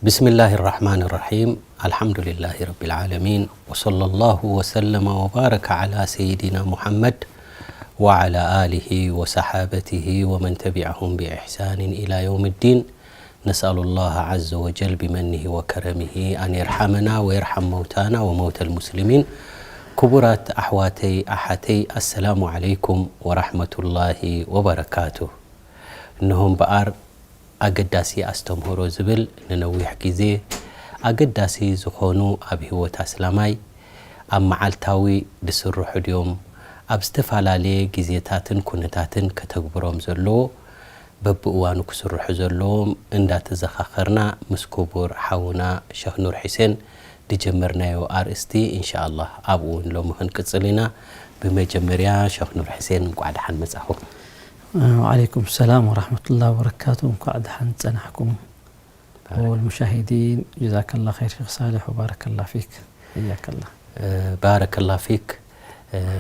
بسم الله الرحمن الرحيم. الحمد لله رب العالمين. وصلى الله وسلم وبارك على سيدنا محمد وعلى آله وصحابته ومن تبعهم بإحسان إلى يوم الدين. نسأل الله عز وجل بمنه وكرمه أن يرحمنا ويرحم موتانا وموتى المسلمين. ክቡራት ኣሕዋተይ ኣሓተይ፣ ኣሰላሙ ዓለይኩም ወራሕመቱላሂ ወበረካቱ። እነሆ እምበኣር ኣገዳሲ ኣስተምህሮ ዝብል ንነዊሕ ግዜ ኣገዳሲ ዝኾኑ ኣብ ህይወት ኣስላማይ ኣብ መዓልታዊ ዝስርሑ ድዮም ኣብ ዝተፈላለየ ግዜታትን ኩነታትን ከተግብሮም ዘለዎ በብእዋኑ ክስርሑ ዘለዎም እንዳተዘኻኸርና ምስ ክቡር ሓውና ሸኽ ኑር ሒሴን ዝጀመርናዮ ኣርእስቲ ኢንሻኣላህ ኣብኡ እውን ሎሚ ክንቅጽል ኢና። ብመጀመርያ ሸኽ ኑር ሒሴን እንቋዕ ደሓን መጻኹም። وعليكم السلام ورحمة الله وبركاته. እንኳዕ ደሓን ጸናሕኩም። والمشاهدين، جزاك الله خير شيخ صالح وبارك الله فيك. حياك الله. ባረከላ ፊክ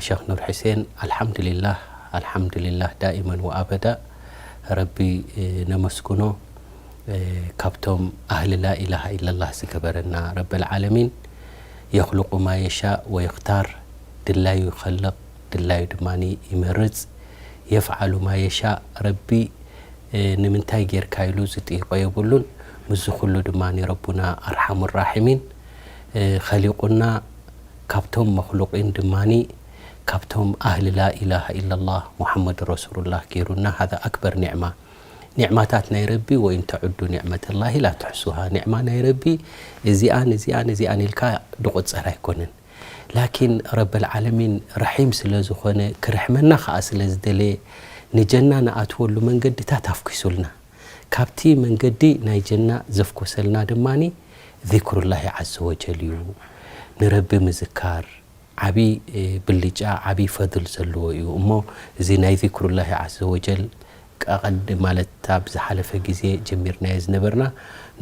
ሸኽ ኑር ሒሴን። ኣልሓምዱሊላህ ኣልሓምዱሊላህ ዳኢመን ወኣበዳ ረቢ ነመስግኖ። ካብቶም ኣህሊ ላኢላሃ ኢለላህ ዝገበረና ረበል ዓለሚን። የኽሉቁ ማ የሻእ ወየኽታር፣ ድላዩ ይኸልቕ ድላዩ ድማ ይመርጽ። የፍዓሉ ማ የሻእ፣ ረቢ ንምንታይ ጌርካ ኢሉ ዝጥይቆ የብሉን። ምስዚ ኩሉ ድማ ረቡና ኣርሓሙ ራሒሚን ኸሊቁና ካብቶም መኽሉቂን ድማ ካብቶም ኣህሊ ላኢላሃ ኢለላህ ሙሓመድ ረሱሉላህ ገይሩና። ሃዛ ኣክበር ኒዕማ። ኒዕማታት ናይ ረቢ ወኢን ተዕዱ ኒዕመተላሂ ላ ትሕሱሃ። ኒዕማ ናይ ረቢ እዚኣን እዚኣን እዚኣን ኢልካ ድቑጸር ኣይኮነን። ላኪን ረበል ዓለሚን ረሒም ስለ ዝኾነ ክርሕመና ኸኣ ስለ ዝደለየ ንጀና ንኣትወሉ መንገድታት ኣፍኪሱልና። ካብቲ መንገዲ ናይ ጀና ዘፍኮሰልና ድማ ዚክሩላሂ ዓዘ ወጀል እዩ። ንረቢ ምዝካር ዓቢ ብልጫ ዓቢ ፈድል ዘለዎ እዩ። እሞ እዚ ናይ ዚክሩላሂ ዓዘ ወጀል ቀቐድ ማለት ኣብ ዝሓለፈ ግዜ ጀሚርናዮ ዝነበርና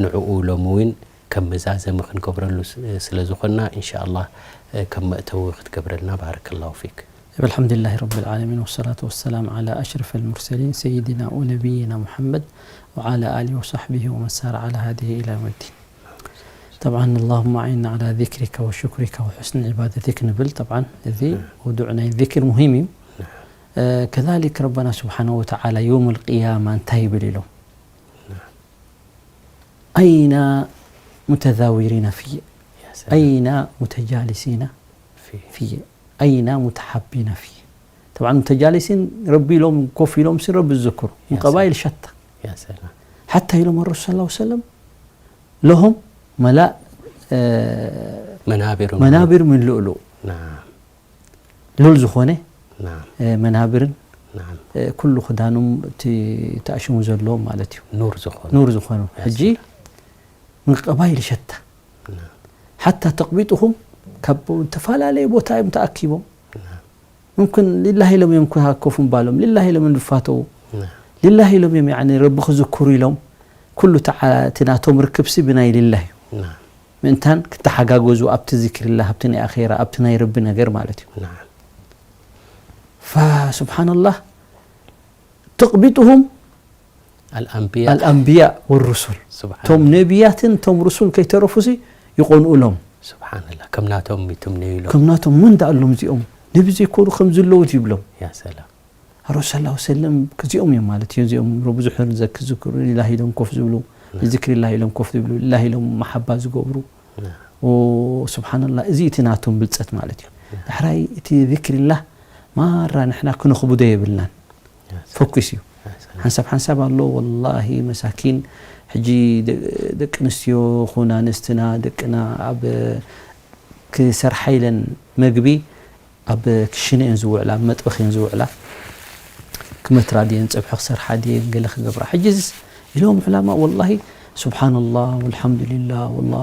ንዕኡ ሎሚ እውን ከም መዛዘሚ ክንገብረሉ ስለ ዝኾንና ኢንሻኣላህ ከም መእተዊ ክትገብረልና ባረከላሁ ፊክ። الحمد لله رب العالمين والصلاة والسلام على أشرف المرسلين سيدنا ونبينا محمد وعلى آله وصحبه ومن سار على هديه إلى يوم الدين. طبعا اللهم أعنا على ذكرك وشكرك وحسن عبادتك نبل طبعا ذي ودعنا ذكر مهم. كذلك ربنا سبحانه وتعالى يوم القيامة انتهي بليلو أين متذاورين فيه أين متجالسين فيه أين متحابين فيه. طبعا متجالسين ربي لهم كوفي لهم سر رب الذكر من قبائل شتى. حتى يلوم الرسول صلى الله عليه وسلم لهم ملاء መናብር መናብር ምን ልእሉ ናም ሉል ዝኾነ ናም እ፣ መናብርን ናም እ፣ ኩሉ ክዳኖም እቲ ተኣሽሙ ዘለዎም ማለት እዩ። ኑር ዝኾኑ ኑር ዝኾኑ ሕጂ ምን ቀባይል ሸታ ሓታ ተቕቢጥኹም ካብ ዝተፈላለየ ቦታ እዮም ተኣኪቦም። ምምክን ሊላሂ ኢሎም እዮም ክሃከፉ ምባሎም፣ ሊላሂ ኢሎም እዮም ዝፋተዉ፣ ሊላሂ ኢሎም እዮም ያኒ ረቢ ክዝክሩ ኢሎም። ኩሉ ተዓ- እቲ ናቶም ርክብሲ ብናይ ሊላሂ እዩ። ምእንታን ክተሓጋገዙ ኣብቲ ዚክሪላህ ኣብቲ ናይ ኣኼራ ኣብቲ ናይ ረቢ ነገር ማለት እዩ። ፈስብሓንላህ ተቕቢጥሁም ኣልኣንብያ ኣልኣንብያ ወሩሱል ስብሓን እቶም ነቢያትን እቶም ሩሱል ከይተረፉሲ ይቆንኡሎም። ስብሓንላ ከም ናቶም ይትምነዩ ኢሎም ከም ናቶም መን ደኣሎም እዚኦም ነቢ ዘይኮኑ ከም ዝለዉ ይብሎም። ያ ሰላም ረሱል ሰለላሁ ሰለም ክዚኦም እዮም ማለት እዩ። እዚኦም ብዙሕ ዘክ ዝክሩ ሊላሂ ኢሎም ኮፍ ዝብሉ ዚክሪ ላሂ ኢሎም ኮፍ ዝብሉ ሊላሂ ኢሎም መሓባ ዝገብሩ ስብሓንላ እዚ እቲ ናቶም ብልፀት ማለት እዩ። ዳሕራይ እቲ ዚክሪላህ ማራ ንሕና ክነኽብዶ የብልናን። ፈኩስ እዩ ሓንሳብ ሓንሳብ ኣሎ ወላሂ መሳኪን ሕጂ ደ- ደቂ ኣንስትዮ ኹን ኣንስትና ደቅና ኣብ ክሰርሓ ኢለን መግቢ ኣብ ክሽነ እየን ዝውዕላ ኣብ መጥበኽ እየን ዝውዕላ ክመትራ ድየን ፀብሒ ክሰርሓ ድየን ገለ ክገብራ ሕጂ ዝስ ኢሎም ዕላማ ወላሂ ስብሓንላህ ወልሓምዱሊላህ ወላ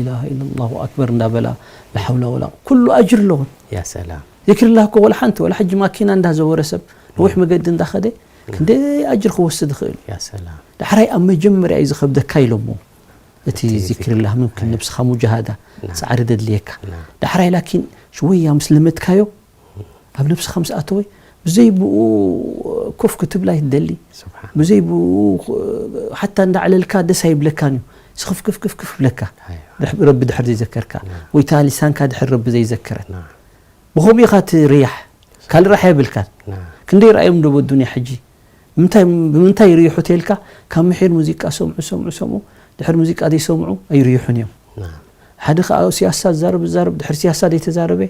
ኢላሃ ኢላላሁ ኣክበር እንዳበላ ላሓውላ ወላ ኩሉ ኣጅር ኣለዎን ያ ሰላም ذكر الله እኮ ወላ ሓንቲ ወላ ሕጂ ማኪና እንዳዘወረ ሰብ ነዊሕ መገዲ እንዳኸደ ክንደይ ኣጅር ክወስድ ይኽእል እዩ። ያ ሰላም ዳሕራይ ኣብ መጀመርያ እዩ ዝኸብደካ ኢሎሞ እቲ እቲ ذكر الله ምምክን ነብስኻ ሙጃሃዳ ናም። ፃዕሪ ደድልየካ ናም። ዳሕራይ ላኪን ሽወያ ምስ ለመድካዮ ኣብ ነብስኻ ምስ ኣተወ ብዘይ ብኡ ኮፍ ክትብል ኣይትደሊ ስብሓን ብዘይ ብኡ ሓታ እንዳዕለልካ ደስ ኣይብለካን እዩ ስኽፍክፍክፍክፍ ብለካ። ድሕ-፣ ረቢ ድሕር ዘይዘከርካ። ወይታ ሊሳንካ ድሕር ረቢ ዘይዘከረት። ብኸምኡ ኢኻ ትርያሕ። ካልእ ራሓ የብልካን። ክንደይ ረኣዮም ዶ በዱንያ ሕጂ? ብምንታይ፣ ብምንታይ ይርይሑ ተልካ? ካብ ምሒር ሙዚቃ ሰምዑ፣ ሰምዑ፣ ሰምዑ። ድሕር ሙዚቃ ዘይሰምዑ ኣይርይሑን እዮም። ሓደ ኸኣ ሲያሳ ዝዛረብ፣ ዝዛረብ፣ ድሕር ሲያሳ ዘይተዛረበ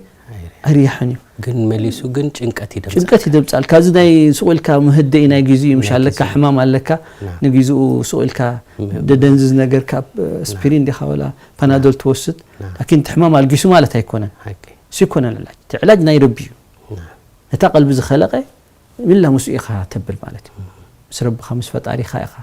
ኣይርይሑን እዩ። ግን መሊሱ ግን ጭንቀት ይደምጻል። ጭንቀት ይደምጻል። ካብዚ ናይ ሱቕ ኢልካ ምህደኢ ናይ ግዜኡ፣ ምሽ ናይ ኣለካ፣ ግዜኡ። ሕማም ኣለካ፣ ና። ንግዜኡ ሱቕ ኢልካ ም-፣ ደደንዝዝ ነገር ካብ፣ እ፣ ና። ስፒሪን ዲኻ ወላ ፓናዶል ትወስድ። ና። ላኪን እቲ ሕማም ኣልጊሱ ማለት ኣይኮነን። ሓቂ። እሱ ይኮነን ዕላጅ። እቲ ዕላጅ ናይ ረቢ እዩ። ና። ነታ ቀልቢ ዝኸለቐ ሚላ ምስኡ ኢኻ ተብል ማለት እዩ። ምስ ረብኻ ምስ ፈጣሪኻ ኢኻ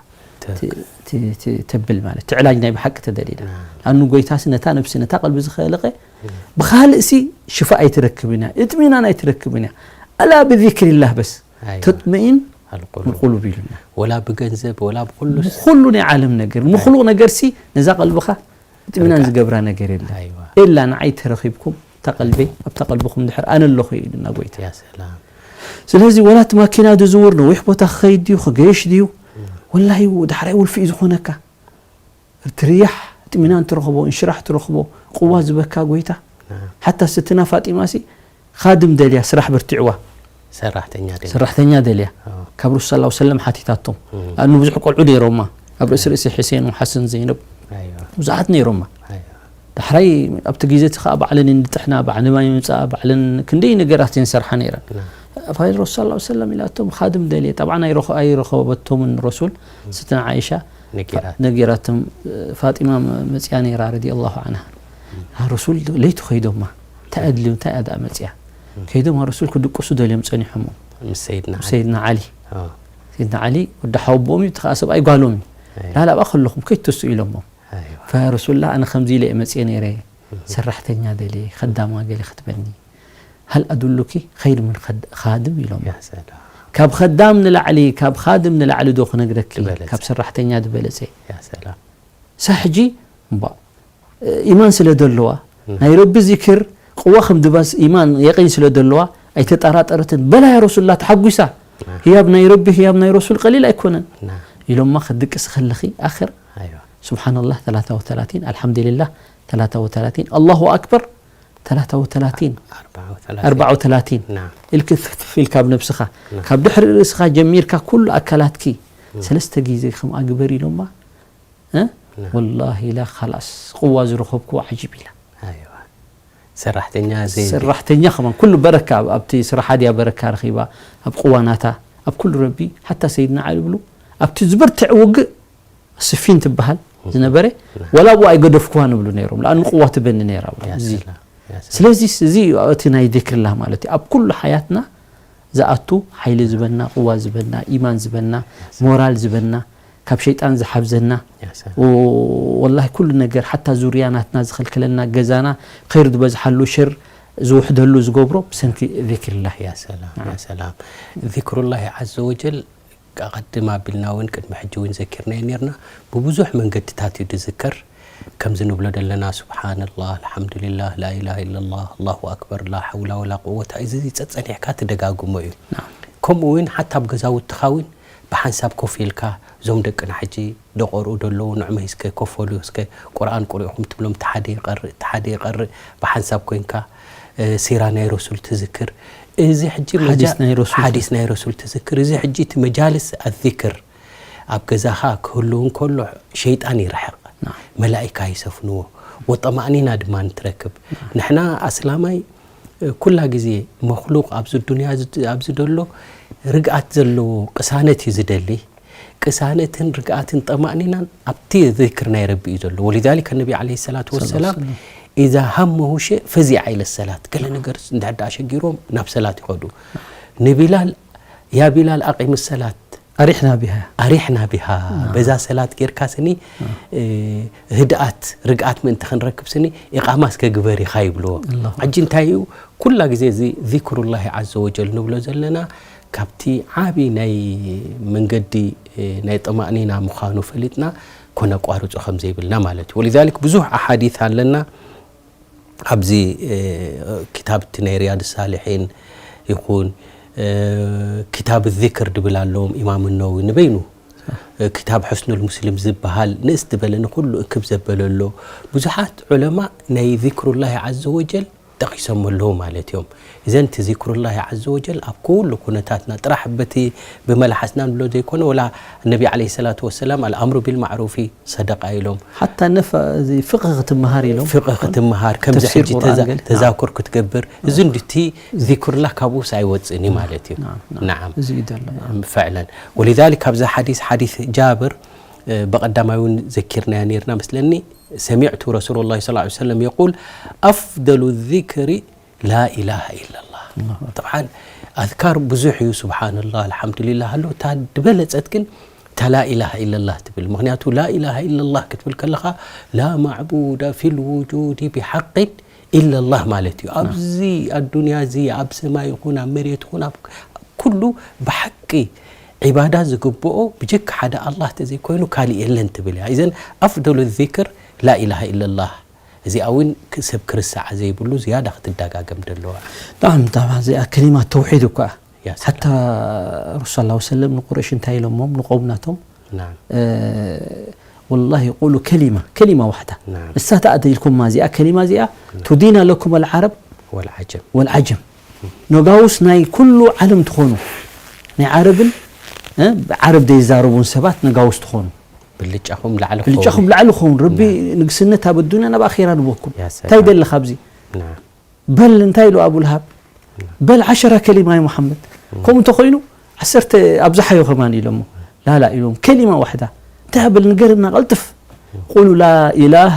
ተ-፣ ት-፣ ት-፣ ት-፣ ተብል ማለት እቲ ዕላጅ ናይ ብሓቂ ተደሊና። ና። ኣኑ ጎይታሲ ነታ ነብሲ ነታ ቀልቢ ዝኸለቐ ና። ብኻልእሲ ሽፋ ኣይትረክብን እያ፣ እጥሚናን ኣይትረክብን እያ። ኣላ ብዚክሪላህ በስ ኣይዋ። ተጥመኢን ኣልቁሉብ። ኣልቁሉብ ኢሉና። ወላ ብገንዘብ፣ ወላ ብኹሉስ። ብኹሉ ናይ ዓለም ነገር፣ ምኽሉቕ ነገርሲ ነዛ ቀልብኻ እጥሚናን ርግኣት። ዝገብራ ነገር የለን። ኣይዋ። ኢላ ንዓይ ተረኺብኩም፣ እታ ቀልበይ፣ ኣብታ ቀልብኹም ድሕር ኣነ ኣለኹ ኢሉና ጎይታ። ያ ሰላም። ስለዚ ወላ እቲ ማኪና ድዝውር ነዊሕ ቦታ ክኸይድ ድዩ፣ ክገይሽ ድዩ? ወላሂ ዳሕራይ ውልፊ እዩ ዝኾነካ። ትርያሕ፣ እጥሚናን ትረኽቦ፣ እንሽራሕ ትረኽቦ፣ ቅዋ ዝበካ ጎይታ። ናም። ሓታ ስትና ፋጢማሲ ኻድም ደልያ፣ ስራሕ በርቲዕዋ። ሰራሕተኛ ደልያ። ሰራሕተኛ ደልያ። ኣዎ። ካብ ረሱል ሰለላሁ ዐለይሂ ወሰለም ሓቲታቶም። እም። ኣኑ ብዙሕ ቆልዑ ነይሮማ። ኣብ ርእሲ ርእሲ ሕሴን ወሓሰን ዘይነብ። ኣይዋ። ብዙሓት ነይሮማ። ኣይዋ። ዳሕራይ ኣብቲ ግዜ እቲ ኸኣ ባዕለን እንድጥሕና፣ ባዕለን ማይ ምምጻኣ፣ ባዕለን ክንደይ ነገራት እየን ዝሰርሓ ነይረን። ናም። ፋይል ረሱል ሰለላሁ ዐለይሂ ወሰለም ኢላቶም ኻድም ደልየ። ጠብዓ ኣይረኸ-፣ ኣይረኸበቶምን ረሱል። እም። ስትና ዓይሻ ነጊራት። ነጊራቶም፣ ፋጢማ መ-፣ መጽያ ነይራ ረዲየላሁ ዐንሃ። እም። ኣ፣ ረሱል ለይቲ ኸይዶማ። እንታይ ኣድልዩ፣ እንታይ እያ ደኣ መጽያ? እም። ከይዶም ረሱል ክድቅሱ ደልዮም ጸኒሖሞ። ምስ ሰይድና ምስ ዓሊ። ሰይድና ዓሊ። ኣዎ። ሰይድና ዓሊ ወዲ ሓወቦኦም እዩ፣ እቲ ኸኣ ሰብኣይ ጓሎም እዩ። ኣይ። ላላ ኣብኣ ከለኹም ከይትተስኡ ኢሎሞም። ኣይዋ። ፈረሱላ ኣነ ከምዚ ኢለ እየ መጽየ ነይረ፣ እህ። ሰራሕተኛ ደልየ፣ ኸዳማ ገለ ክትበኒ። ሃል ኣዱሉኪ ኸይር ምን ኸድ-፣ ኻድም ኢሎሞ። ያ ሰላም። ካብ ኸዳም ንላዕሊ፣ ካብ ኻድም ንላዕሊ ዶ ክነግረኪ? ዝበለጸ። ካብ ሰራሕተኛ ዝበለጸ። ያ ሰላም። ሳ ሕጂ እምባ፣ ኢማን ስለ ደለዋ፣ ም። ናይ ረቢ ዚክር ቅዋ ከም ድባስ ኢማን የቂን ስለ ደለዋ፣ ኣይተጠራጠረትን። በላ ያ ረሱሉላህ ተሓጒሳ። ና። ህያብ ናይ ረቢ፣ ህያብ ናይ ረሱል ቀሊል ኣይኮነን። ና። ኢሎማ ክትድቅሲ ከለኺ ኣኽር፣ ኣይዋ። ሱብሓነላህ ተላታ ወተላቲን፣ ኣልሓምዱሊላህ ተላታ ወተላቲን፣ ኣላሁ ኣክበር ተላታ ወተላቲን፣ ኣርባዓ ወተላቲን። ኣርባዓ ወተላቲን። ና። ኢልኪ ትፍትፍ ኢልካ ኣብ ነብስኻ፣ ና። ካብ ድሕሪ ርእስኻ ጀሚርካ ኩሉ ኣካላትኪ ም። ሰለስተ ግዜ ከምኣ ግበሪ ኢሎማ። እ? ና። ወላሂ ኢላ፣ ኻላስ፣ ቅዋ ዝረኸብኩዎ ዓጂብ ኢላ። ኣይዋ። ሰራሕተኛ ዘይ-፣ ሰራሕተኛ ከማን ኩሉ በረካ ኣብ-፣ ኣብቲ ስራሓ ድያ በረካ ረኺባ፣ ኣብ ቅዋ ናታ፣ ኣብ ኩሉ ረቢ፣ ሓታ ሰይድና ዓሊ ይብሉ፣ ኣብቲ ዝበርትዕ ውግእ ስፊን ትበሃል ዝነበረ፣ ና። ወላ ኣብኡ ኣይገደፍኩዋን ይብሉ ነይሮም፣ ለኣኑ ቅዋ ትበኒ ነይራ፣ ይብሉ። ያ እዚ። ሰላም፣ ያ ሰላም። ስለዚ እዚ እዩ እቲ ናይ ዚክርላህ ማለት እዩ። ኣብ ኩሉ ሓያትና ዝኣቱ ሓይሊ ዝበና፣ ቅዋ ዝበና፣ ኢማን ዝበና፣ ሞራል ዝበና፣ ካብ ሸይጣን ዝሓብዘና፣ ያ ሰላም። ወ-፣ ወላሂ ኩሉ ነገር፣ ሓታ ዙርያ ናትና ዝኸልክለና፣ ገዛና ኸይር ዝበዝሓሉ፣ ሸር ዝውሕደሉ ዝገብሮ ብሰንኪ ዚክርላህ። ያ ሰላም፣ ያ ናዓም። ሰላም። ዚክሩላሂ ዐዘ ወጀል፣ ኣቐድም ኣቢልና እውን ቅድሚ ሕጂ እውን ዘኪርናዮ ኔርና፣ ብብዙሕ መንገድታት እዩ ዝዝከር። ከምዚ ንብሎ ዘለና፣ ሱብሓነላህ፣ ኣልሓምዱሊላህ፣ ላኢላሃ ኢለላህ፣ ኣላሁ ኣክበር፣ ላ ሓውላ ወላ ቁወታ፣ እዚ ጸጸኒሕካ ትደጋግሞ እዩ። ናም። ከምኡ እውን ሓታ ኣብ ገዛውትኻ እውን ብሓንሳብ ኮፍ ኢልካ፣ እዞም ደቅና ሕጂ ደቐርኡ ደለዉ፣ ንዕመይ እስከ ኮፍ በሉ፣ እስከ ቁርኣን ቅርኡኹም ትብሎም፣ እቲ ሓደ ይቐርእ፣ እቲ ሓደ ይቐርእ፣ ብሓንሳብ ኮይንካ፣ እ፣ ሲራ ናይ ረሱል ትዝክር። እዚ ሕጂ ሓዲስ መጃ-፣ ናይ ረሱል። ሓዲስ ናይ ረሱል ትዝክር። እዚ ሕጂ እቲ መጃልስ ኣዚክር ኣብ ገዛኻ ክህሉ እንከሎ ሸይጣን ይርሕቕ። ናም። መላኢካ ይሰፍንዎ። ወጠማእኒና ድማ ንትረክብ። ናም። ንሕና ኣስላማይ፣ እ፣ ኩላ ግዜ መኽሉቕ ኣብዚ ዱንያ ዝ-፣ ኣብዚ ደሎ ርግኣት ዘለዎ ቅሳነት እዩ ዝደሊ። ቅሳነትን ርግኣትን ጠማእኒናን ኣብቲ ዚክር ናይ ረቢ እዩ ዘሎ። ወሊዛሊከ ነቢ ዓለይሂ ሰላቱ ሰለላሁ ወሰላም፣ ዐለይሂ ወሰለም። ኢዛ ሃመሁ ሸይ ፈዚዐ ኢለ ሰላት። ገለ ነገር እንድሕር ደኣ ሸጊሮም ናብ ሰላት ይኸዱ። ንቢላል፣ ያ ቢላል ኣቂም ሰላት። ኣሪሕና ቢሃ። ኣሪሕና ቢሃ። አ። በዛ ሰላት ጌርካ ስኒ፣ አ። እ፣ ህድኣት፣ ርግኣት ምእንቲ ክንረክብ ስኒ፣ ኢቓማ እስከ ግበር ኢኻ ይብልዎ። ኣላሁ ሕጂ እንታይ እዩ? ኩላ ግዜ እዚ ዚክሩላሂ ዐዘ ወጀል ንብሎ ዘለና፣ ካብቲ ዓቢ ናይ መንገዲ፣ እ፣ ናይ ጠማእኒና ምዃኑ ፈሊጥና፣ ኮነቋርጾ ከም ዘይብልና ማለት እዩ። ወሊዛሊክ ብዙሕ ኣሓዲት ኣለና። ኣብዚ፣ እ፣ ኪታብ እቲ ናይ ሪያድ ሳሊሒን ይኹን፣ እ፣ ኪታብ ዚክር ድብል ኣለዎም ኢማም ነወዊ ንበይኑ ክታብ ሕስኑል ሙስሊም ዝበሃል ንእስ ዝበለ ንኹሉ እክብ ዘበለ ኣሎ። ብዙሓት ዑለማ ናይ ዚክሩላሂ ዐዘ ወጀል ጠቒሶም ኣለዉ ማለት እዮም። እዘን እቲ ዚክሩላሂ ዐዘ ወጀል ኣብ ኩሉ ኩነታትና ጥራሕ በቲ ብመላሓስና ንብሎ ዘይኮነ፣ ወላ ነቢ ዓለይሂ ሰላቱ ወሰላም ኣልኣምሩ ቢልማዕሩፊ ሰደቃ ኢሎም። ሓታ ነፍ-፣ እዚ ፍቅህ ክትመሃር ኢሎም። ፍቅህ ክትመሃር፣ ከምዚ ተፍሲር ሕጂ ቁርኣን ተዛ-፣ ገለ። ተዛኩር ክትገብር፣ እዚ እንድቲ ዚክሩላህ ካብኡስ ኣይወጽእን እዩ ማለት እዩ። ናም፣ ናም። ናዓም። እዚ እዩ ዘሎ፣ ናም። ፈዕለን። ወሊዛሊክ ካብዛ ሓዲስ፣ ሓዲስ ጃብር፣ እ፣ ብቐዳማይ እውን ዘኪርናያ ነይርና መስለኒ። ሰሚዕቱ ረሱሉላህ ሰለላሁ ዐለይሂ ወሰለም የቁል፣ ኣፍደሉ ዚክሪ ላ ኢላሃ ኢለላህ። አላሁ አክበር። ጠብዓን ኣዝካር ብዙሕ እዩ፣ ሱብሓነላህ፣ ኣልሓምዱሊላህ ኣሎ። እታ ዝበለጸት ግን እታ ላ ኢላሃ ኢለላህ ትብል። ምኽንያቱ ላ ኢላሃ ኢለላህ ክትብል ከለኻ ላ ማዕቡደ ፊል ውጁዲ ቢሓቅን ኢለላህ ማለት እዩ። ኣብዚ ኣዱንያ እዚ፣ ኣብ ሰማይ ይኹን ኣብ መሬት ይኹን ኣብ ኩሉ ብሓቂ ዒባዳ ዝግብኦ ብጀካ ሓደ ኣላህ ተዘይኮይኑ ካልእ የለን ትብል እያ። ኢዘን ኣፍደሉ ዚክር ላ ኢላሃ ኢለላህ። እዚኣ እውን ክ-፣ ሰብ ክርስዓ ዘይብሉ ዝያዳ ክትደጋገም ደለዋ። ናም፣ ናም፣ እዚኣ ከሊማ ተውሒድ እኳ። ያ ሰላም። ሓታ ረሱል ሰለላሁ ዐለይሂ ወሰለም ንቁረይሽ እንታይ ኢሎሞም ንቆም ናቶም? ናም። እ፣ ወላሂ ቁሉ ከሊማ፣ ከሊማ ዋሕዳ። ናም። ንሳ ተኣተይልኩማ እዚኣ ከሊማ እዚኣ፣ ናም። ቱዲና ለኩም ኣልዓረብ ወልዓጀም። ወልዓጀም። ነጋውስ ናይ ኩሉ ዓለም ትኾኑ። ናይ ዓረብን፣ እ፣ ዓረብ ዘይዛረቡን ሰባት ነጋውስ ትኾኑ። ብልጫኹም ላዕሊ ብልጫኹም ክኸውን። ላዕሊ ክኸውን። ረቢ ናም። ንግስነት ኣብ ኣዱንያ ናብ ኣኼራ ንበኩም። ያ ሰላም። እንታይ ደሊ ካብዚ? ናም። በል እንታይ ኢሉ ኣቡ ለሃብ? በል ዓሸራ ከሊማ ያ ሙሓመድ። ከምኡ እንተኾይኑ ዓሰርተ ኣብዝሓዮ ከማን ኢሎሞ። ላላ ኢሎም ከሊማ ዋሕዳ። እንታይ በል ንገርና ቀልጥፍ። ቁሉ ላ ኢላሃ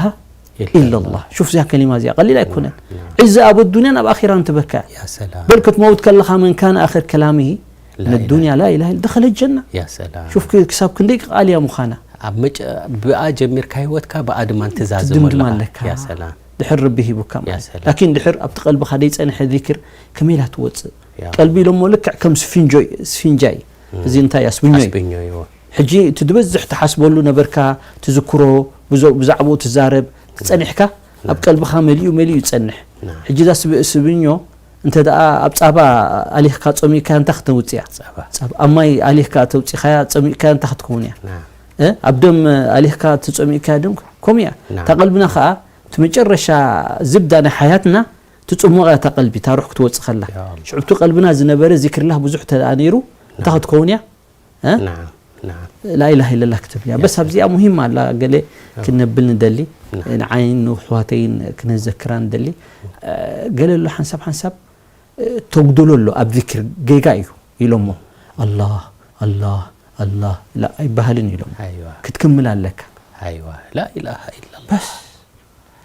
ኢለላህ። ኢለላህ። ሹፍ እዚኣ ከሊማ እዚኣ ቀሊል ኣይኮነን። ናም፣ ናም። ዒዛ ኣብ ኣዱንያን ኣብ ኣኼራን ትበካ። ያ ሰላም። በል ክትመውት ከለኻ መን ካነ ኣኽር ከላሚሂ ላ ምን ኢላሃ ዱንያ ላ ኢላሃ ኢለ-፣ ደኸለ ጀና። ያ ሰላም። ሹፍ ክ-፣ ክሳብ ክንደይ ቃል እያ ምዃና። ኣብ መጨ-፣ ብኣ ጀሚርካ ህይወትካ ብኣ ድማ እንትዛዘሞ ትድምድም ኣለኻ። ኣለካ። ያ ሰላም። ድሕር ረቢ ሂቡካ ያ ማለት። ሰላም። ላኪን ድሕር ኣብቲ ቀልብኻ ደይጸንሐ ዚክር ከመይ ኢላ ትወጽእ? ያ ቀልቢ ኢሎሞ ልክዕ ከም ስፊንጆ-፣ ስፊንጃ እዩ። እም። እዚ እንታይ ኣስብኞ እዩ? ኣስብኞ እዩ። ሕጂ እቲ ዝበዝሕ ትሓስበሉ ነበርካ፣ ትዝክሮ፣ ብዞ-፣ ብዛዕባኡ ትዛረብ፣ ጸኒሕካ፣ ኣብ ናም። ቀልብኻ መሊኡ መሊኡ ይጸንሕ። ናም። ሕጂ እዛ ስብ-፣ ስብኞ እንተ ደኣ ኣብ ጻባ ኣሊኽካ ጸሚእካያ እንታይ ክተውጽእ እያ? ጻባ። ጻባ። ኣብ ማይ ኣሊኽካ ተውጺኻያ ጸሚእካያ እንታይ ክትከውን እያ? ናም። እ? ኣብ ደም ኣሊኽካ ተጸሚእካያ ደም ከምኡ እያ። ናም። እታ ቀልብና ኸኣ እቲ መጨረሻ ዝብዳ ናይ ሓያትና ትጽሞቕ እያ እታ ቀልቢ፣ እታ ሩሕ ክትወጽእ ከላ። ያ ኣላህ። ሽዑ እቲ ቀልብና ዝነበረ ዚክርላህ ብዙሕ እንተ ደኣ ነይሩ፣ እንታይ ናም። ክትከውን እያ? እ? ናም፣ ናም። ላኢላሃ ኢለላህ ክትብል እያ። ያ በስ ሰላም። ኣብዚኣ ሙሂም ኣላ፣ ገለ ኣዎ። ክነብል ንደሊ። ናም። ንዓይን ንኣሕዋተይን ክነዘክራ ንደሊ። እ፣ ገለ ኣሎ ሓንሳብ ሓንሳብ፣ እ፣ ተጉድሎ ኣሎ ኣብ ዚክር፣ ጌጋ እዩ ኢሎሞ። ኣላህ፣ ኣላህ፣ ኣላህ፣ ላ ኣይበሃልን ኢሎሞ። ኣይዋ። ክትክምል ኣለካ። ኣይዋ። ላኢላሃ ኢለላህ። በስ።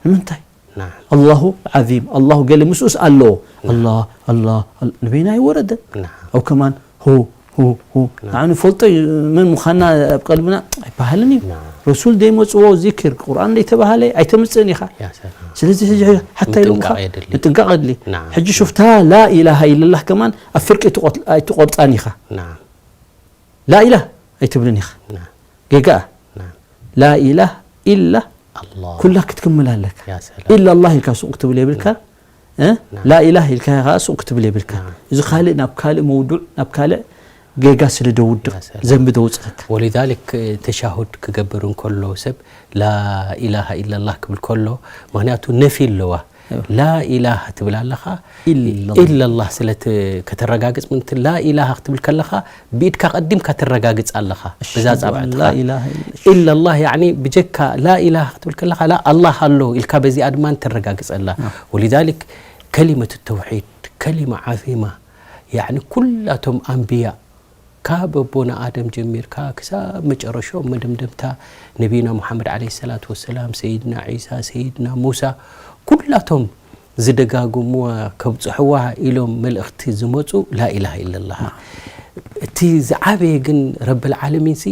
ንምንታይ? ናም። ኣላሁ ዓዚም፣ ኣላሁ ገለ ምስኡስ ኣለዎ። ናም። ኣላህ፣ ኣላህ፣ ኣል-፣ ንበይና ኣይወረደን። ናም። ኣው ከማን ሁ፣ ሁ፣ ሁ። ናም። ንዓኑ ፈልጦ እዩ መን ምዃንና ኣብ ቀልብና ኣይበሃልን እዩ። ናም። ረሱል ደይመጽዎ ዚክር፣ ቁርኣን ደይተባሃለ ኣይተምጽእን ኢኻ። ያ ሰላም። ስለዚ ሕጂ ሓታ ኢሎምኻ ምጥንቃቕ የድሊ። ምጥንቃቕ የድሊ። ናም። ሕጂ ሹፍታ ላኢላሃ ኢለላህ ከማን ኣብ ፍርቂ ኣይትቆት-፣ ኣይትቆርጻን ኢኻ። ናም። ላኢላህ ኣይትብልን ኢኻ። ናም። ጌጋ። ናም። ላኢላህ ኢላ ኣላህ። ኩላ ክትክምል ኣለካ። ያ ሰላም። ኢላ ኣላህ ኢልካ ሱቕ ክትብል የብልካ። ናም። እ? ናም። ላኢላህ ኢልካ ኸዓ ሱቕ ክትብል የብልካ። ናም። እዚ ካልእ ናብ ካልእ መውዱዕ፣ ናብ ካልእ ጌጋ ስለ ደውድቕ፣ ያ ሰላም። ዘንቢ ደውጽኸካ። ወሊዛሊክ ተሻሁድ ክገብር እንከሎ ሰብ ላኢላሃ ኢለላህ ክብል ከሎ፣ ምኽንያቱ ነፊ ኣለዋ። እዎ። ላኢላሃ ትብል ኣለኻ፣ ኢለላህ። ኢለላህ ስለ ት-፣ ከተረጋግጽ፣ ምንቲ ላኢላሃ ክትብል ከለኻ፣ ብኢድካ ቀዲምካ ተረጋግጽ ኣለኻ። በዛ ኣሽሀዱ ኣን ጻብዕትኻ። ላኢላሃ ኢለ-፣ ኢለላህ፣ ያዕኒ፣ ብጀካ ላኢላሃ ክትብል ከለኻ፣ ላ ኣላህ ኣሎ ኢልካ በዚኣ ድማ ተረጋግጽ ኣላ። ኣዎ። ወሊዛሊክ ከሊመት ተውሒድ ከሊማ ዓዚማ፣ ያዕኒ፣ ኩላቶም ኣንብያ፣ ካብ ኣቦና ኣደም ጀሚርካ ክሳብ መጨረሻኦም መደምደምታ ነቢና ሙሓመድ ዓለይሂ ሰላቱ ወሰላም፣ ሰይድና ዒሳ፣ ሰይድና ሙሳ፣ ኩላቶም ዝደጋግሙዋ ከብጽሕዋ ኢሎም መልእኽቲ ዝመጹ ላኢላሃ ኢለላህ። ናም። እቲ ዝዓበየ ግን ረብል ዓለሚንሲ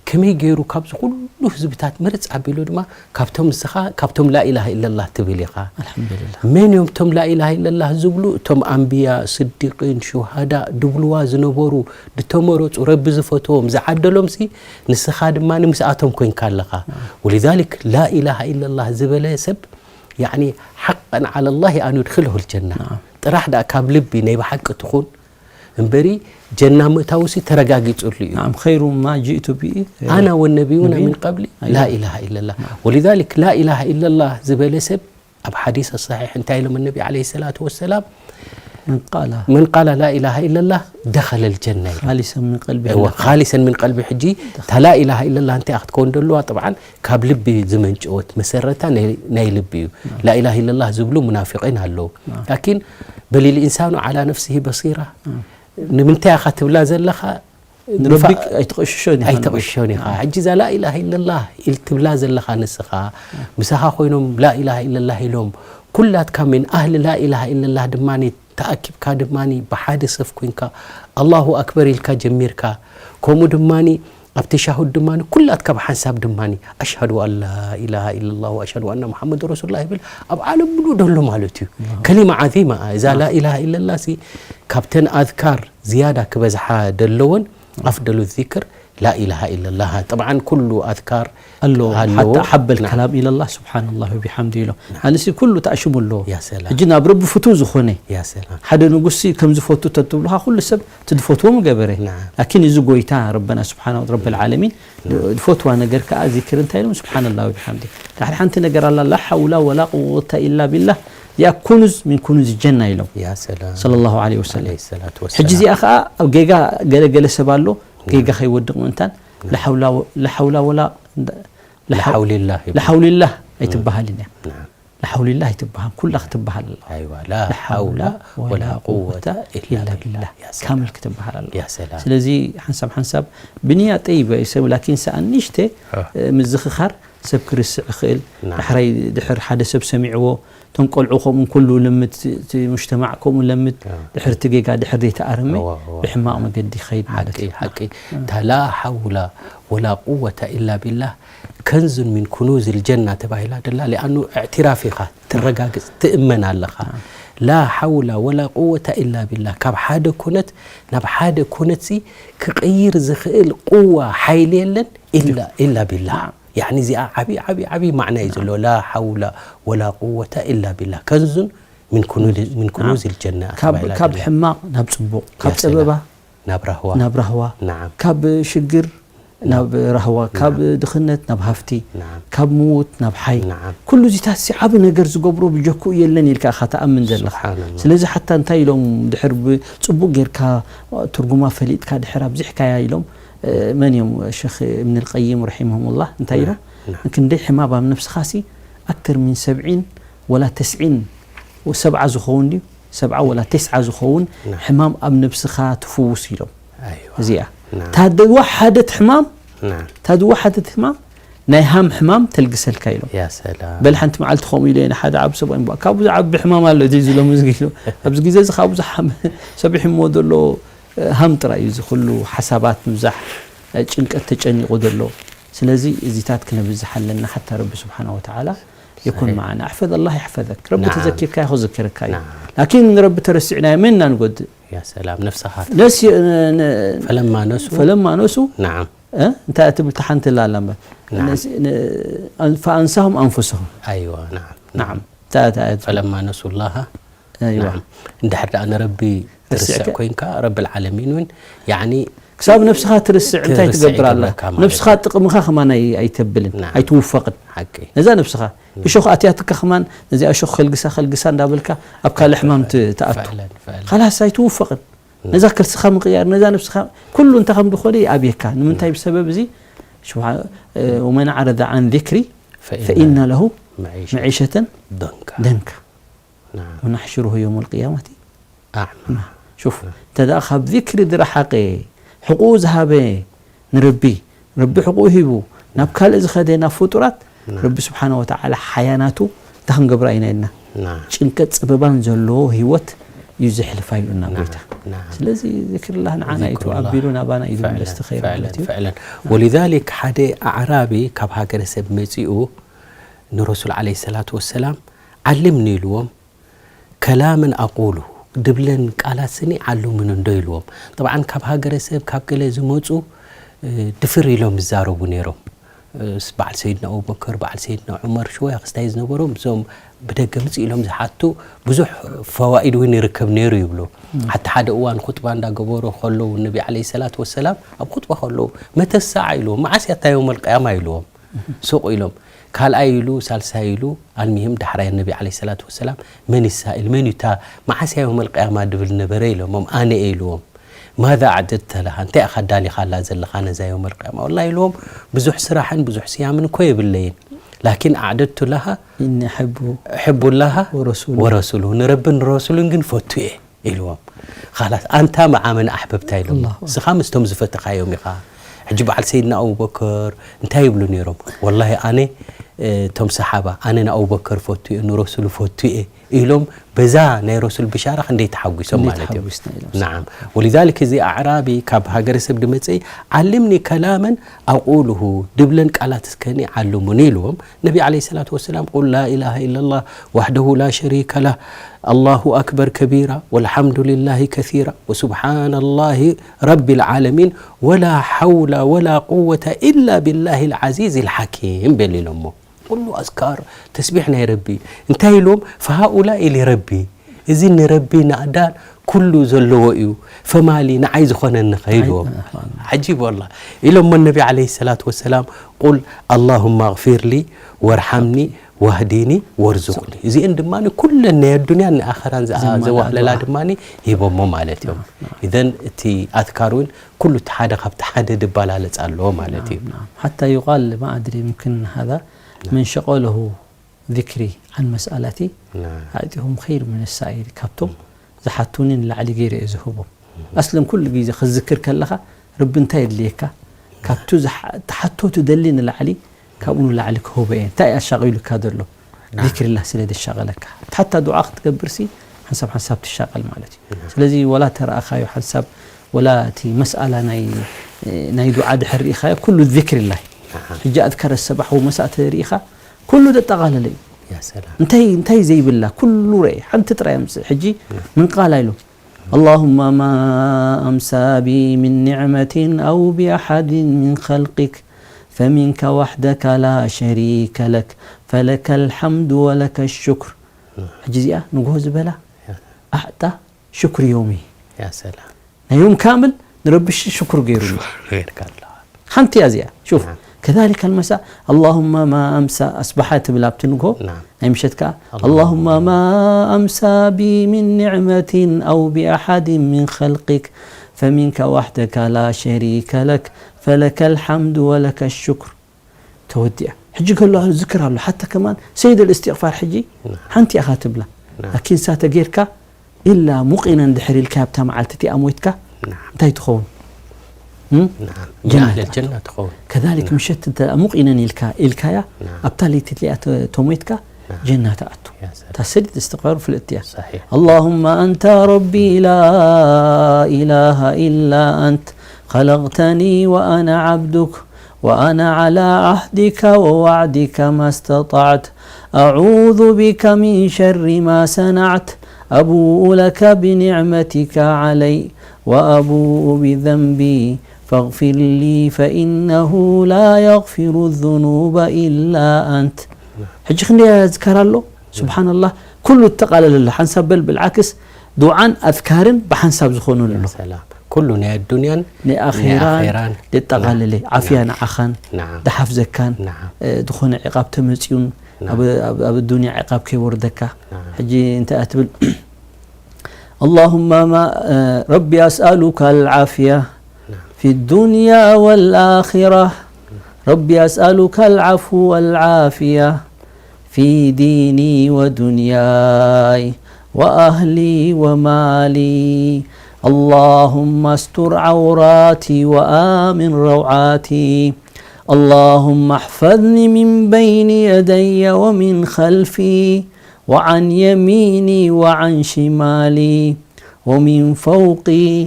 ከመይ ገይሩ ካብዚ ኩሉ ህዝብታት ምርጽ ኣቢሉ ድማ ካብቶም ንስኻ፣ ካብቶም ላኢላሃ ኢለላህ ትብል ኢኻ። ኣልሓምዱሊላህ። መን እዮም እቶም ላኢላሃ ኢለላህ ዝብሉ? እቶም ኣንብያ፣ ስዲቂን፣ ሹሃዳ ድብልዋ ዝነበሩ፣ ዝተመረጹ፣ ረቢ ዝፈትዎም፣ ዝዓደሎምሲ፣ ንስኻ ድማ ንምስኣቶም ኮይንካ ኣለኻ። ናም። ወሊዛሊክ ላኢላሃ ኢለላህ ዝበለ ሰብ፣ ያዕኒ፣ ሓቀን ዓለላሂ ኣን ዩድኺለሁል ጀና። ናም። ጥራሕ ደኣ ካብ ልቢ ናይ ብሓቂ ትኹን፣ እምበሪ ጀና ምእታውሲ ተረጋጊጹሉ እዩ። نعم خير ما جئت به أنا والنبيون ነቢይ من قبلي أيوة. لا إله إلا الله ولذلك لا إله إلا الله ዝበለ ሰብ ኣብ ሓዲስ ሰሒሕ እንታይ ኢሎም ነቢ ዓለይሂ ሰላቱ ወሰላም من قال من قال لا إله إلا الله دخل الجنة ኢሎም። خالصا من قلبه እወ፣ خالصا من قلبه ሕጂ እታ لا إله إلا الله እንታይ ክትከውን ደለዋ طبعا ካብ ልቢ ዝመንጨወት መሰረታ ናይ ናይ ልቢ እዩ። لا إله إلا الله ዝብሉ ሙናፊቂን ኣለዉ። ላኪን بل الإنسان على نفسه بصيرة ንምንታይ ኢኻ ትብላ ዘለኻ ንረቢ ኣይትቕሽሾን ኢኻ ኣይተቕሽሾን ኢኻ። ሕጂ እዛ لا إله إلا الله ኢል ትብላ ዘለኻ ንስኻ ምሳኻ ኮይኖም لا إله إلا الله ኢሎም ኩላትካ من أهل لا إله إلا الله ድማ ተኣኪብካ ድማ ብሓደ ሰፍ ኮይንካ الله أكبر ኢልካ ጀሚርካ ከምኡ ድማ ኣብ ተሻሁድ ድማ ኩላትካ ብሓንሳብ ድማ أشهد أن لا إله إلا الله وأشهد أن محمد رسول الله ይብል ኣብ ዓለም ሙሉእ ደሎ ማለት እዩ። ከሊማ ዓዚማ እያ። እዛ لا إله إلا الله ሲ ካብተን ኣዝካር ዝያዳ ክበዝሓ ደለወን ኣፍደሉ ዚክር لا إله إلا الله طبعا ኩሉ ኣዝካር ኣሎ ኣለዎ። ሓታ ሓበል ናም። ከላም ኢለላህ ስብሓንላህ ወቢሓምዱ ኢሎ ኣነሲ ኩሉ ተኣሽሙ ኣለዎ ያ ሰላም። ሕጂ ናብ ረቢ ፍቱ ዝኾነ ያ ሰላም ሓደ ንጉሲ ከም ዝፈቱ ተትብልኻ ኩሉ ሰብ እቲ ዝፈትዎም ገበረ ናም። ላኪን እዚ ጎይታ ረበና ስብሓን ረብ ልዓለሚን ዝፈትዋ ነገር ከዓ ዚክር እንታይ ኢሎም ስብሓንላህ ወቢሓምዲ ድሕሪ ሓንቲ ነገር ኣላ ላ ሓውላ ወላ ቁወታ ኢላ ቢላህ እዚኣ ኩኑዝ ምን ኩኑዝ ጀና ኢሎም ያ ሰላም صلى الله عليه وسلم عليه الصلاة والسلام ሕጂ እዚኣ ከዓ ኣብ ጌጋ ገለገለ ሰብ ኣሎ ጌጋ ከይወድቕ ምእንታን ላሓውላ ወላ لا حول الله ይብሉ። ላሓውልላህ ኣይትበሃልን እያ ናም። ላሓውልላህ ኣይትበሃል ኩላ ክትበሃል ኣለዋ أيوة لا حول ولا قوة إلا بالله ያ ሰላም። ካምል ክትበሃል ኣለዋ ያ ሰላም። ስለዚ ሓንሳብ ሓንሳብ ብንያ ጠይበ እዩ ሰብ ላኪን ሰኣ ንሽተ ምዝኽኻር ሰብ ክርስዕ ይኽእል ናም። ዳሕራይ ድሕር ሓደ ሰብ ሰሚዕዎ እቶም ቆልዑ ከምኡ ኩሉ ለምድ እቲ ሙጅተማዕ ከምኡ ለምድ ድሕር እቲ ጌጋ ድሕር ዘይተኣረመ እዋ፣ እዋ። ብሕማቕ መገዲ ይኸይድ ማለት ሓቂ እዩ ሓቂ እታ لا حول ولا قوة إلا بالله كنز من كنوز الجنة ተባሂላ ደላ ሊኣኑ እዕትራፍ ኢኻ ትረጋግጽ ትእመን ኣለኻ لا حول ولا قوة إلا بالله ካብ ሓደ ኩነት ናብ ሓደ ኩነትሲ ክቕይር ዝኽእል ቁዋ ሓይሊ የለን إلا إلا بالله يعني እዚኣ ዓብዪ ዓብዪ ዓብዪ ማዕና እዩ ዘለዎ لا حول ولا قوة إلا بالله كنز من كنوز من كنوز الجنة ካብ ተባሂላ ካብ ደላ። ሕማቕ ናብ ፅቡቕ ካብ ያ ሰላም። ፀበባ ናብ ራህዋ ናብ ራህዋ ናዓም ካብ ሽግር ናብ ራህዋ ካብ ድኽነት ናብ ሃፍቲ ናዓም ካብ ምውት ናብ ሓይ ናዓም ኩሉ እዚታት ሲ ዓብ ነገር ዝገብሮ ብጀክኡ የለን ኢልካ ኢኻ ትኣምን ዘለኻ ስብሓንላህ። ስለዚ ሓታ እንታይ ኢሎም ድሕር ብፅቡቅ ጌርካ ትርጉማ ፈሊጥካ ድሕር ኣብዚሕካያ ኢሎም እ፣ መን እዮም ሸክ እብን ልቀይም ረሒመሁሙላህ እንታይ ኢሎም ናዓም ክንደይ ሕማም ኣብ ነብስኻ ሲ ኣክተር ምን ሰብዒን ወላ ተስዒን ሰብዓ ዝኸውን ድዩ ሰብዓ ወላ ተስዓ ዝኸውን ናዓም ሕማም ኣብ ነብስኻ ትፍውስ ኢሎም ኣይዋ እዚኣ ናዓም ታደዋ ሓደት ሕማም ናዓም ታደዋ ሓደት ሕማም ናይ ሃም ሕማም ተልግሰልካ ኢሎም ያ ሰላም በል ሓንቲ መዓልቲ ከምኡ ኢለ ንሓደ ዓብ ሰብ እምበ ካብኡ ዝዓቢ ሕማም ኣሎ እዚ ዝሎም እዚ ኢሉ ኣብዚ ግዜ እዚ ካብኡ ዝሓም ሰብ ይሕሞ ዘሎ ሃም ጥራይ እዩ እዚ ኩሉ ሓሳባት ምብዛሕ ጭንቀት ተጨኒቑ ዘሎ ስለዚ እዚታት ክነብዝሕ ኣለና ሓታ ረቢ ስብሓን ወተዓላ የኩን صحيح. መዓና ኣሕፈዝ ኣላህ ይሕፈዘክ ረቢ ናዓም። ተዘኪርካ ይኸዝክርካ እዩ ናዓም። ላኪን ንረቢ ተረሲዕናዮ መን ኢና ንጎድእ ያ ሰላም ነፍስኻ ነስ ነ- ነ- ፈለማ ነሱ ፈለማ ነሱ ናዓም እ? እንታይ ትብል ተሓንቲ ላላ እምበር ናዓም። ነስ- ነ- ኣን- ፈኣንሳሁም ኣንፉሰሁም ኣይዋ ናዓም ናዓም እንታይ እንታይ ፈለማ ነሱ ላሃ ኣይዋ ናዓም እንድሕር ደኣ ንረቢ ትርስዕ ርስዕከ? ኮይንካ ረቢ ልዓለሚን እውን ያኒ ክሳብ ነብስኻ ትርስዕ እንታይ ትርስዕ ትገብር ኣላ ይገብረካ ማለት ነብስኻ እዩ። ጥቕምኻ ከማን ኣይ- ኣይተብልን ናዓም። ኣይትውፈቕን ሓቂ ነዛ ነብስኻ እሾኽ ኣትያትካ ከማን ነዚኣ እሾኽ ከልግሳ ከልግሳ እንዳበልካ ኣብ ካልእ ሕማም ት- ትኣቱ ፈዕለን ፈዕለን ካላስ ኣይትውፈቕን ነዛ ከርስኻ ምቕያር ነዛ ነብስኻ ኩሉ እንታይ ከም ዝኾነ ይኣብየካ ንምንታይ ብሰበብ እዚ ሽውዓ- እ፣ ወመን ዓረደ ዓን ዚክሪ ፈኢነ ለሁ መዒሸ መዒሸተን ዶንካ ደንካ ናዓም ወናሕሽሩሁ የውም ልቅያመቲ ኣዕማ ሹፍ እንተ ደኣ ካብ ዚክሪ ዝረሓቐ ሕቁኡ ዝሃበ ንረቢ ረቢ ሕቁኡ ሂቡ ናብ ካልእ ዝኸደ ናብ ፍጡራት ናዓም ረቢ ስብሓን ወተዓላ ሓያናቱ እንታይ ክንገብራ ኢና ኢልና ናዓም ጭንቀት ፀበባን ዘለዎ ህይወት እዩ ዘሕልፋ ኢሉና ናዓም ጎይታ ናዓም ስለዚ ዚክርላህ ንዓና እዩ ዚክሩላህ። ኣቢሉ ናባና እዩ ዝምለስ ፈዕለን፣ ትኸይር ማለት እዩ ፈዕለን፣ ፈዕለን። ወሊዛሊክ ሓደ ኣዕራቢ ካብ ሃገረ ሰብ መጺኡ ንረሱል ዓለይሂ ሰላቱ ወሰላም ዓልምኒ ኢልዎም ከላምን ኣቁሉ ድብለን ቃላት ስኒ ዓሉምኒ እንዶ ኢልዎም። ጠብዓን ካብ ሃገረ ሰብ ካብ ገለ ዝመጹ እ፣ ድፍር ኢሎም ይዛረቡ ነይሮም። እስ በዓል ሰይድና ኣቡበከር፣ በዓል ሰይድና ዑመር ሽወያ ክስታይ ዝነበሮም፣ እዞም ብደገ ምጽእ ኢሎም ዝሓቱ ብዙሕ ፈዋኢድ እውን ይርከብ ነይሩ ይብሉ። ሓቲ ሓደ እዋን ኹጥባ እንዳገበሩ ከለዉ፣ ነቢ ዓለይሂ ሰላቱ ወሰላም ኣብ ኹጥባ ከለዉ፣ "መተ ሳዓ?" ኢልዎም። "መዓስ እያ እታ የውመል ቅያማ?" ኢልዎም። ሱቕ ኢሎም። ካልኣይ ኢሉ፣ ሳልሳይ ኢሉ፣ ኣልሚሂም ዳሕራይ ነቢ ዓለይሂ ሰላቱ ወሰላም፣ "መን ሳኢል? መን እዩ እታ መዓስ እያ የውመል ቅያማ ድብል ነበረ?" ኢሎሞም። "ኣነ እየ" ኢልዎም። "ማዛ ኣዕደድተ ለሃ? እንታይ ኢኻ ኣዳሊኻላ ዘለኻ ነዛ የውመል ቅያማ?" "ወላሂ" ኢልዎም፣ "ብዙሕ ስራሕን ብዙሕ ስያምን እኮ የብለይን። ላኪን ኣዕደድቱ ለሃ إني أحب እሕቡ ላሃ ወረሱሉ። ወረሱሉ። ንረብን ንረሱሉን ግን ፈቱ እየ" ኢልዎም። "ኻላስ፣ ኣንታ መዓ መን ኣሕበብታ?" ኢሎም። ኣላሁ ኣክበር። "ንስኻ ምስቶም ዝፈተኻዮም ኢኻ። ሕጂ በዓል ሰይድና ኣቡበከር እንታይ ይብሉ ነይሮም? ወላሂ ኣነ፣ እ፣ እቶም ሰሓባ፣ ኣነ ንኣቡበከር ፈቱ እየ፣ ንረሱሉ ፈቱ እየ" ኢሎም፣ በዛ ናይ ረሱል ብሻራ ክንደይ ተሓጒሶም ክንደይ ማለት እዮም። ተሓጒስና ኢሎም። ናዓም። ወሊዛሊክ እዚ ኣዕራቢ ካብ ሃገረሰብ ድመጸኢ፣ "ዓልምኒ ከላመን ኣቁሉሁ" ድብለን ቃላት እስከኒ ዓልሙኒ ኢልዎም። ነቢ ዓለይሂ ሰላቱ ወሰላም፣ "ቁል ላ ኢላሃ ኢለላህ ወሕደሁ ላ ሸሪከ ለህ፣ ኣላሁ ኣክበር ከቢራ፣ ወልሓምዱሊላሂ ከሲራ፣ ወሱብሓነላሂ ረቢል ዓለሚን፣ ወላ ሓውላ ወላ ቁወተ ኢላ ቢላሂል ዓዚዚል ሓኪም" በል ኢሎሞ። ኩሉ ኣዝካር ተስቢሕ ናይ ረቢ። እንታይ ኢልዎም? "ፈሃኡላኢ ሊረቢ፣ እዚ ንረቢ ናእዳን ኩሉ ዘለዎ እዩ፣ ፈማሊ ንዓይ ዝኾነኒ ከ?" ኢልዎም። ኣይ፣ ኣይ፣ ኣይ። ዓጂብ ወላ። ኢሎሞ ነቢ ዓለይሂ ሰላቱ ወሰላም፣ "ቁል ኣላሁማ ኣግፊር ሊ ወርሓምኒ ዋህዲኒ ወርዙቅኒ።" እዚአን ድማ ኩለን ናይ ኣዱንያን ንኣኸራን ዝኣ-፣ ዘማልኣ ዘዋህለላ ዱዓ። ድማ ሂቦሞ ማለት እዮም። ናም፣ ናም። ኢዘን እቲ ኣዝካር እውን ኩሉ እቲ ሓደ ካብቲ ሓደ ድባላለጽ ኣለዎ ማለት እዩ። ናም፣ ናም። ሓታ ዩቃል፣ ማ ኣድሪ፣ يمكن هذا من شغله ذكري عن مسألتي፣ ናም። أعطيهم خير من السائل። ካብቶም ዝሓቱኒ ንላዕሊ ገይረ እየ ዝህቦም። ኣስለን ኩሉ ግዜ ክዝክር ከለኻ፣ ረቢ እንታይ የድልየካ? ካብቱ ዝሓ-፣ ትሓቶ ትደሊ ንላዕሊ፣ ካብኡ ንላዕሊ ክህቦ እየ። እንታይ ኣሻቒሉካ ዘሎ? ናም። ዚክሪላህ ስለ ዘሻቐለካ። ሓታ ዱዓ ክትገብርሲ፣ ሓንሳብ ሓንሳብ ትሻቐል ማለት እዩ። ናም። ስለዚ፣ ወላ ተረኣኻዮ ሓንሳብ፣ ወላ እቲ መስኣላ ናይ፣ ናይ ዱዓ ድሕር ርኢኻዮ፣ ኩሉ ዚክሪላህ። ናም። ሕጂ ኣዝካረ ሰባሕ ወመሳእ ተሪኢኻ፣ ኩሉ ዘጠቓለለ እዩ። ያ ሰላም። እንታይ፣ እንታይ ዘይብላ፣ ኩሉ ርኤ፣ ሓንቲ ጥራይ ኣምጽእ። ሕጂ ምን ቃል ኣይሉ። اللهم ما أمسى بي من نعمة أو بأحد من خلقك فمنك وحدك لا شريك لك فلك الحمد ولك الشكر። ሕጂ እዚኣ ንግሆ ዝበላ ያ። ኣዕጣ ሽክር ዮሚ። ያ ሰላም። ናይ ዮም ካምል ንረቢ ሽክር ገይሩ። ሽክር ገይርካ ኣለኻ። ሓንቲ እያ እዚኣ። ሹፍ። ናም። كذلك المساء، اللهم ما أمسى، ኣስባሓ ትብል ኣብቲ ንግሆ፣ ናም። ናይ ምሸት ከኣ፣ اللهم اللهم ما أمسى بي من نعمة أو بأحد من خلقك فمنك وحدك لا شريك لك فلك الحمد ولك الشكر። ተወዲኣ። ሕጂ ከሎ ዝክር ኣሎ፣ ሓታ ከማን ሰይድ እልእስትቕፋር ሕጂ ናም። ሓንቲ ኢኻ ትብላ። ናም። ላኪን ሳተ ጌርካ፣ ኢላ ሙቒነን ድሕር ኢልካ ኣብታ መዓልቲ እቲኣ ሞይትካ፣ ናም። እንታይ ትኸውን? እም? ናም። ጀና ሚን ኣህሊል ትኣቱ። ጀና ትኸውን። ከዛሊክ ናም። ምሸት እንተ ሙቒነን ኢልካ፣ ኢልካያ፣ ናም። ኣብታ ለይቲ እቲኣ ተ-፣ ተሞይትካ፣ ናም። ጀና ትኣቱ። ያ ሰላም። እታ ሰይድ እልእስትቕፋር ፍልጥቲ እያ። صحيح. اللهم أنت ربي لا إله إلا أنت خلقتني وأنا عبدك وأنا على عهدك ووعدك ما استطعت، أعوذ بك من شر ما صنعت، أبوء لك بنعمتك علي وأبوء بذنبي فاغفر لي فإنه لا يغفر الذنوب إلا أنت. ሕጂ ክንደይ ኣዝካር ኣሎ? ስብሓንላህ፣ ኩሉ እተቓለለ ኣሎ። ሓንሳብ በል፣ ብልዓክስ፣ ዱዓን ኣዝካርን ብሓንሳብ ዝኾኑ ኣሎ። ያ ሰላም። ኩሉ ናይ ኣዱንያን ናይ ኣኼራን ናይ ኣኼራን። የጠቓልል። ናም። ዓፍያ ናም። ንዓኻን፣ ናም። ደሓፍዘካን፣ ናም። እ፣ ዝኾነ ዕቓብ ተመጽዩን፣ ናም። ኣብ፣ ኣብ፣ ኣብ ኣዱንያ ዕቓብ ከይወርደካ። ናም። ሕጂ እንታይ እያ ትብል? اللهم ما، እ፣ ربي أسألك العافية نعم. في الدنيا والآخرة. ربي أسألك العفو والعافية في ديني ودنياي وأهلي ومالي. اللهم استر عوراتي وآمن روعاتي. اللهم احفظني من بين يدي ومن خلفي وعن يميني وعن شمالي ومن فوقي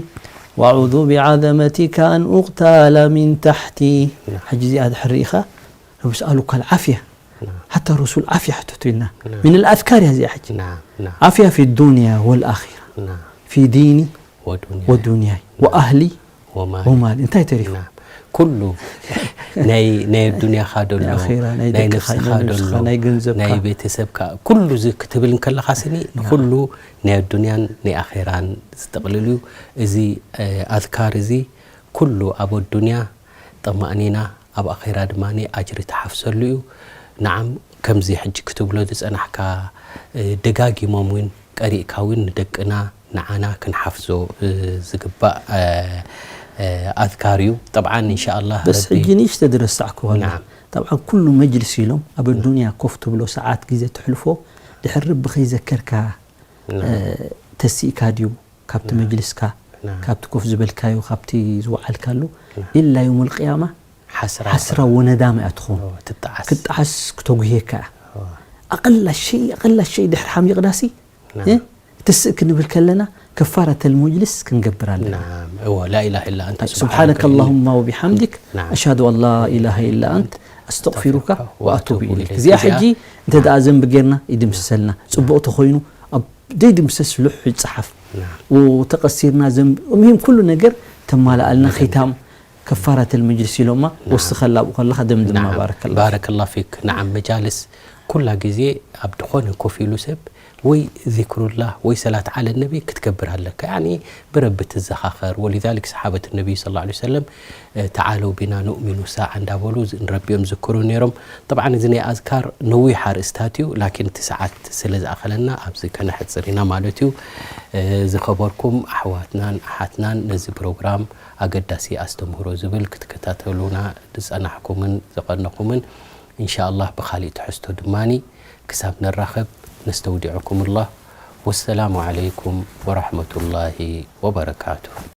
وأعوذ بعظمتك أن أغتال من تحتي. نعم. ሕጂ እዚኣ ድሕር ርኢኻ፣ ረቢ እስኣሉካ ኣልዓፍያ። نعم. ሓታ ረሱል ዓፍያ ሕተቱ ኢልና። نعم. ምን ኣልኣዝካር እያ እዚኣ ሕጂ። نعم. نعم. ዓፍያ ፊ ዱንያ ወልኣኺራ። نعم. ፊ ዲኒ ودنياي. ወዱንያይ። نعم. ወኣህሊ ومالي. ወማሊ። እንታይ ተሪፉ? نعم. ኩሉ ናይ ናይ ኣዱንያኻ ደሎ ናይ ኣኼራ፣ ናይ ናይ ደቅኻ፣ ነፍስኻ ናይ ደሎ ነብስኻ፣ ናይ ገንዘብካ። ናይ ቤተሰብካ ኩሉ እዚ ክትብል እንከለኻስኒ ንኹሉ ናይ ኣዱንያን ናይ ኣኼራን ዝጥቕልል እዩ። እዚ ኣዝካር እዚ ኩሉ ኣብ ኣዱንያ ጠማእኒና ኣብ ኣኼራ ድማ ኣጅሪ ትሓፍሰሉ እዩ። ንዓም ከምዚ ሕጂ ክትብሎ ዝጸናሕካ ደጋጊሞም እውን ቀሪእካ እውን ንደቅና ንዓና ክንሓፍዞ ዝግባእ ኣዝካር እዩ። ጠብዓን እንሻኣላህ በስ ረቢ ሕጂ ንእሽተ ድረሳዕኩ ከላ ናም። ጠብዓን ኩሉ መጅልስ ኢሎም ኣብ ኣዱንያ ኮፍ ትብሎ ሰዓት ግዜ ትሕልፎ ድሕር ረቢ ከይዘከርካ ናም። ተሲእካ ድዩ ካብቲ መጅልስካ ናም። ካብቲ ኮፍ ዝበልካዮ ካብቲ ዝወዓልካሉ ኢላ ዮም ልቅያማ ሓስራ ሓስራ ወነዳማ እያ ትኾን ትጣዓስ ክትጠዓስ ክተጉህየካ እያ ኣቐላ ሸይ ኣቐላ ሸይ ድሕሪ ሓሚቕናሲ ናም። እ? ትስእ ክንብል ከለና ከፋረተል መጅልስ ክንገብር ኣለና ናም። እወ ላኢላህ ኢላ ኣንተ سبحانك اللهم وبحمدك نعم. أشهد أن لا إله إلا أنت أستغفرك وأتوب إليك እዚኣ ሕጂ እንተ ደኣ ዘንቢ ጌርና ይድምስሰልና ጽቡቕ ተኾይኑ ኣብ ዘይድምሰስ ልሑ ይጽሓፍ ናም። ተቐሲርና ዘንቢ እምሂም ኩሉ ነገር ተማልኣልና ኺታም ከፋረተል መጅልስ ኢሎማ ወስኸላ ኣብኡ ከለኻ ደምድማ ናም። ባረከላ ባረከላ ፊክ ናዓም መጃልስ ኩላ ግዜ ኣብ ድኾነ ኮፍ ኢሉ ሰብ ወይ ዚክሩላህ ወይ ሰላት ዓለ ነቢ ክትገብር ኣለካ ያኒ ብረቢ ትዘኻኸር ወሊዛሊክ ሰሓበት ነቢይ ስ ላ ሰለም ተዓለው ቢና ኑእሚኑ ሳዓ እንዳበሉ ንረቢኦም ዝክሩ ነይሮም ጠብዓን እዚ ናይ ኣዝካር ነዊሕ ኣርእስታት እዩ ላኪን እቲ ሰዓት ስለ ዝኣኸለና ኣብዚ ከነሕፅር ኢና ማለት እዩ ዝኸበርኩም ኣሕዋትናን ኣሓትናን ነዚ ፕሮግራም ኣገዳሲ ኣስተምህሮ ዝብል ክትከታተሉና ዝፀናሕኩምን ዝቐነኹምን እንሻ ኣላህ ብኻሊእ ትሕዝቶ ድማኒ ክሳብ ንራኸብ ነስተውዲዕኩም ኣላህ ወሰላሙ ዓለይኩም ወራሕመቱላሂ ወበረካቱ